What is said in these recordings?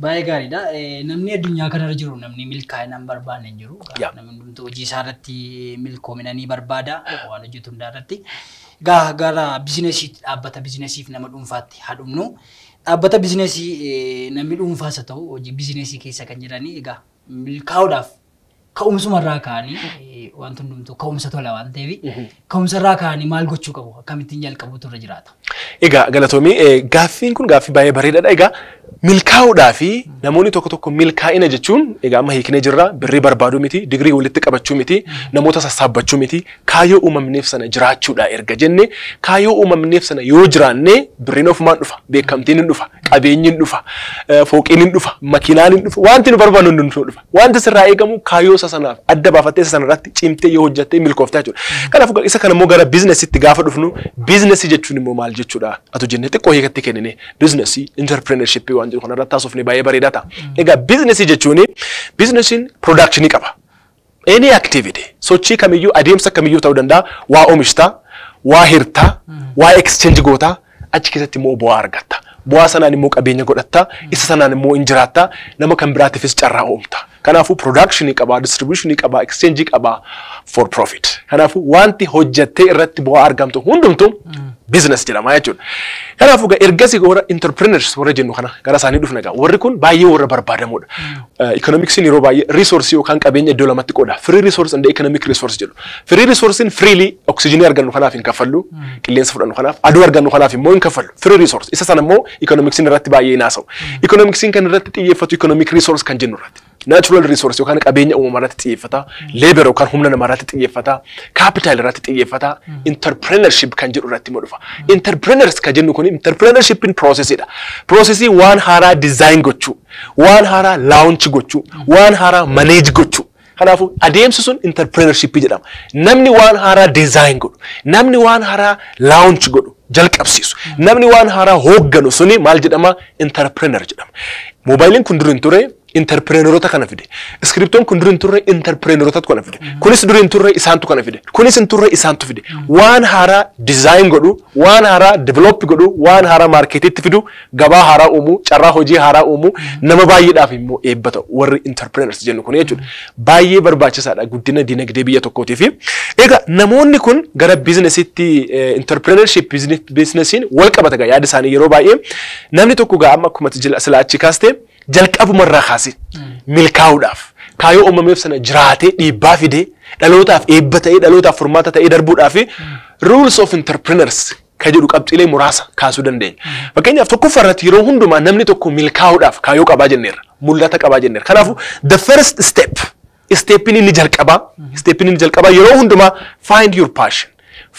Baay'ee gaariidha. Namni addunyaa kanarra jiru namni milkaa'ina hin barbaanne hin jiru. Namni hundumtuu hojii isaa irratti milkoomina ni barbaada, waan hojjetu hundaa irratti. Egaa gara biizinesiitti, dhaabbata biizinesiif nama dhuunfaatti haa dhumnu. Dhaabbata biizinesii, namni dhuunfaas haa ta'u hojii biizinesii keessa kan jiranii, egaa milkaa'uudhaaf ka'umsumarraa ka'anii, wanti hundumtuu ka'umsa tola waan ta'eef, ka'umsarraa ka'anii maal gochuu qabu, akkamittiin jalqabuutu irra jiraata? Egaa galatoomii, gaaffiin kun gaaffii baay'ee bareedaadha. Egaa milkaa'uudhaa fi namoonni tokko tokko milkaa'ina jechuun, egaa amma hiiknee jirra, birrii barbaaduu miti, digirii walitti qabachuu miti, namoota sassaabbachuu miti, kaayyoo uumamneef sana jiraachuudha erga jenne, kaayyoo uumamneef sana yoo jiraanne birriin ofumaan dhufa, beekamtiin hin dhufa, qabeenyi hin dhufa, fooqiin hin dhufa, makiinaan hin dhufa, wanti nu barbaannu hundumtuu dhufa. Wanti sirraa eegamu kaayyoo isa sanaaf adda baafattee isa sanarratti cimtee yoo hojjattee milkooftaa jechuudha. Kanaafuu isa kana immoo gara biizinesiitti gaafa dhufnu, biizinesii jechuun immoo maal jechuudha? Atu jennee xiqqoo hiikatti kennine, biizinesii entrepreneurship waan jedhu kanarratti haasofne baay'ee bareedaa ta'a. Egaa biizinesii jechuun, biizinesiin productionii qaba. Any activity, sochii kamiyyuu, adeemsa kamiyyuu ta'uu danda'a, waa oomishtaa, waa hirtaa, waa exchange gootaa, achi keessatti immoo bu'aa argatta. Bu'aa sanaan immoo qabeenya godhatta, isa sanaan immoo hin jiraatta, nama kan biraatiifis carraa uumta. Kanaafuu productionii qabaa, distributionii qabaa, exchange qabaa for profit. Kanaafuu wanti hojjattee irratti bu'aa argamtu hundumtu business jedhama jechuudha. Kanaafuu ergasii warra entrepreneurs warra jennu kana gara isaanii dhufna egaa. Warri kun baay'ee warra barbaadamoodha. Economicsiin yeroo baay'ee resource yookaan qabeenya iddoo lamatti qooda. Free resource and economic resource jedhu. Free resourcein freely oxygenii argannu kanaaf hin kaffallu, qilleensa fudhannu kanaaf, aduu argannu kanaaf immoo hin kaffallu. Free resource. Isa sana immoo economicsiin irratti baay'ee hin haasa'u. Economicsiin kan irratti xiyyeeffatu economic resource kan jennu irratti. Natural resource yookaan qabeenya uumamaa irratti xiyyeeffata, labor yookaan humna namaa irratti xiyyeeffata, capital irratti xiyyeeffata, entrepreneurship kan jedhu irratti immoo dhufa. Entrepreneurs kan jennu kun entrepreneurshipin processidha. Processii waan haaraa design gochuu, waan haaraa launch gochuu, waan haaraa manage gochuu. Kanaafuu adeemsi sun entrepreneurship jedhama. Namni waan haaraa design godhu, namni waan haaraa launch godhu, jalqabsiisu, namni waan haaraa hoogganu suni maal jedhama? Entrepreneur jedhama. Moobaayiliin kun dur hin ture, entrepreneurota kana fide. Iskiriptoon kun dur hin turre, entrepreneurotatu kana fide. Kunis dur hin turre, isaantu kana fide. Kunis hin turre, isaantu fide. Waan haaraa design godhu, waan haaraa develop godhu, waan haaraa maarkeetitti fidu, gabaa haaraa uumuu, carraa hojii haaraa uumuu, nama baay'eedhaaf immoo eebba ta'u warri entrepreneurs jennu kun jechuudha. Baay'ee barbaachisaadha guddina dinagdee biyya tokkootiif. Egaa namoonni kun gara biizinesiitti, entrepreneurship biizinesiin wal qabata gaa yaada isaanii. Yeroo baay'ee namni tokko gaa amma akkuma silaa achi kaaste, jalqabumarraa kaasee milkaa'uudhaaf kaayyoo uumameef sana jiraatee dhiibbaa fidee dhalootaaf eebba ta'ee dhalootaaf furmaata ta'ee darbuudhaaf rules of entrepreneurs ka jedhu qabxiilee muraasa kaasuu dandeenya. Fakkeenyaaf, tokkoffaa irratti yeroo hundumaa namni tokko milkaa'uudhaaf kaayyoo qabaa jenneerra, mul'ata qabaa jenneerra. Kanaafuu the first step, stepin inni jalqabaa, stepin inni jalqabaa yeroo hundumaa find your passion.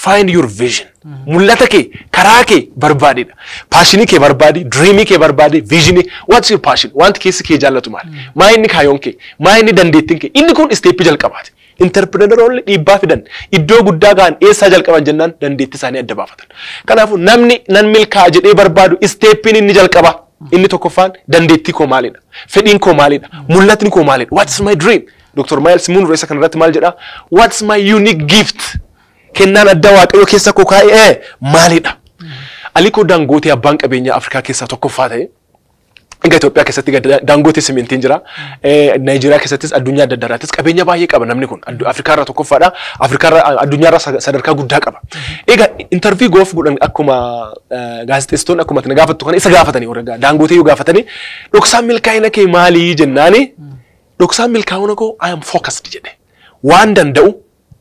Find your vision. Mul'ata kee, karaa kee barbaadidha. Passionii kee barbaadi, dreamii kee barbaadi, visionii. What's your passion? Wanti keessi kee jaallatu maali? Maa inni kaayyoon kee? Maa inni dandeettiin kee? Inni kun steppii jalqabaati. Entrepreneuronni dhiibbaa fidan, iddoo guddaa ga'an eessaa jalqaban jennaan, dandeettii isaanii adda baafatan. Kanaafuu namni nan milkaa'a jedhee barbaadu steppiin inni jalqaba. Inni tokkoffaan dandeettii koo maalidha? Fedhiin koo maalidha? Mul'atni koo maalidha? What's my dream? Dr. Miles Munroe isa kanarratti maal jedhaa? What's my unique gift? Kennaan addaa Waaqayyo keessa koo kaa'e maalidha? Alikoo Daangootee, abbaan qabeenyaa Afrikaa keessaa tokkoffaa ta'e. Egaa Itoophiyaa keessatti Daangootee simintiin jira. Naayijeeriyaa keessattis, addunyaa adda addaa irrattis qabeenya baay'ee qaba namni kun. Afrikaa irraa tokkoffaadha. Afrikaa irraa, addunyaa irraa sadarkaa guddaa qaba. Egaa interview goof godhan, akkuma gaazexeessitoonni akkuma ati na gaafattu kana isa gaafatanii, warra Daangootee yoo gaafatanii, "Dhoksaan milkaa'ina kee maalii?" jennaani, "Dhoksaan milkaa'ina koo I am focused," jedhe. "Waan danda'u,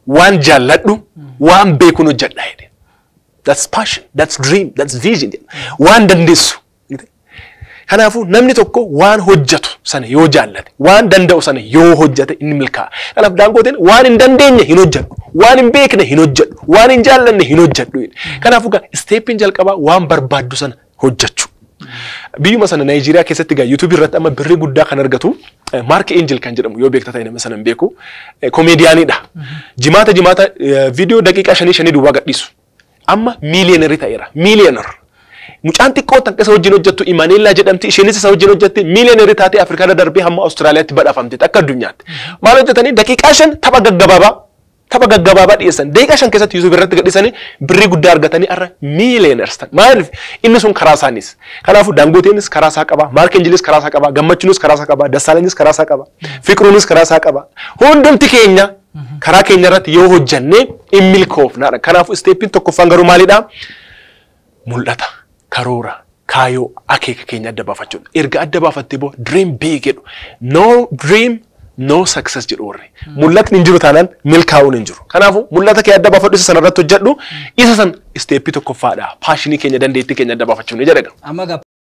waan jaalladhu, waan beekuun hojjedha," jedhe. That's passion, that's dream, that's vision. Waan dandeessu. Kanaafuu namni tokko waan hojjetu sana yoo jaallate, waan danda'u sana yoo hojjete, inni milkaa'a. Kanaaf Daangooteen "Waan hin dandeenye hin hojjedhu, waan hin beekne hin hojjedhu, waan hin jaallanne hin hojjedhu." Kanaafuu gaa steppiin jalqabaa waan barbaaddu sana hojjechuu. Biyyuma sana Naayijeeriyaa keessatti gaa yuutuubii irratti amma birrii guddaa kan argatu Mark Angel kan jedhamu yoo beekta ta'e, nama sana hin beeku, komeediyaaniidha. Jimaata jimaata viidiyoo daqiiqaa shanii shanii duwwaa gadhiisu. Amma miiliyeenarii ta'eera. Millionaire. Mucaan xiqqoo takka isa wajjin hojjettu Imaneellaa jedhamti, isheenis isa wajjin hojjette, miiliyeenarii taatee Afrikaa irra darbee hamma Awustiraaliyaatti badhaafamte akka addunyaatti. Maal hojjetanii? Daqiiqaa 5 tapha gaggabaabaa Tapha gaggabaabaa dhiyeessan daqiiqaa 5 keessatti YouTube irratti gadhiisanii birrii guddaa argatanii har'a millionaires ta'an. Maaliif? Inni sun karaa isaanis. Kanaafuu Daangoteenis karaa isaa qaba, Maark Injilis karaa isaa qaba, Gammachuunis karaa isaa qaba, Dassaalanyis karaa isaa qaba, Fiqruunis karaa isaa qaba. Hundumti keenya karaa keenya irratti yoo hojjannee in milkoofnaadha. Kanaafuu stepiin tokkoffaan garuu maalidhaa? Mul'ata, karoora, kaayoo, akeeka keenya adda baafachuudha. Erga adda baafattee booda dream big jedhu. No dream, no success jedhu warri. Mul'atni hin jiru taanaan milkaa'uun hin jiru. Kanaafuu mul'ata kee adda baafadhu, isa sana irratti hojjedhu, isa san stepii tokkoffaadha. Passionii keenya, dandeettii keenya adda baafachuun ni jedhama. Amma.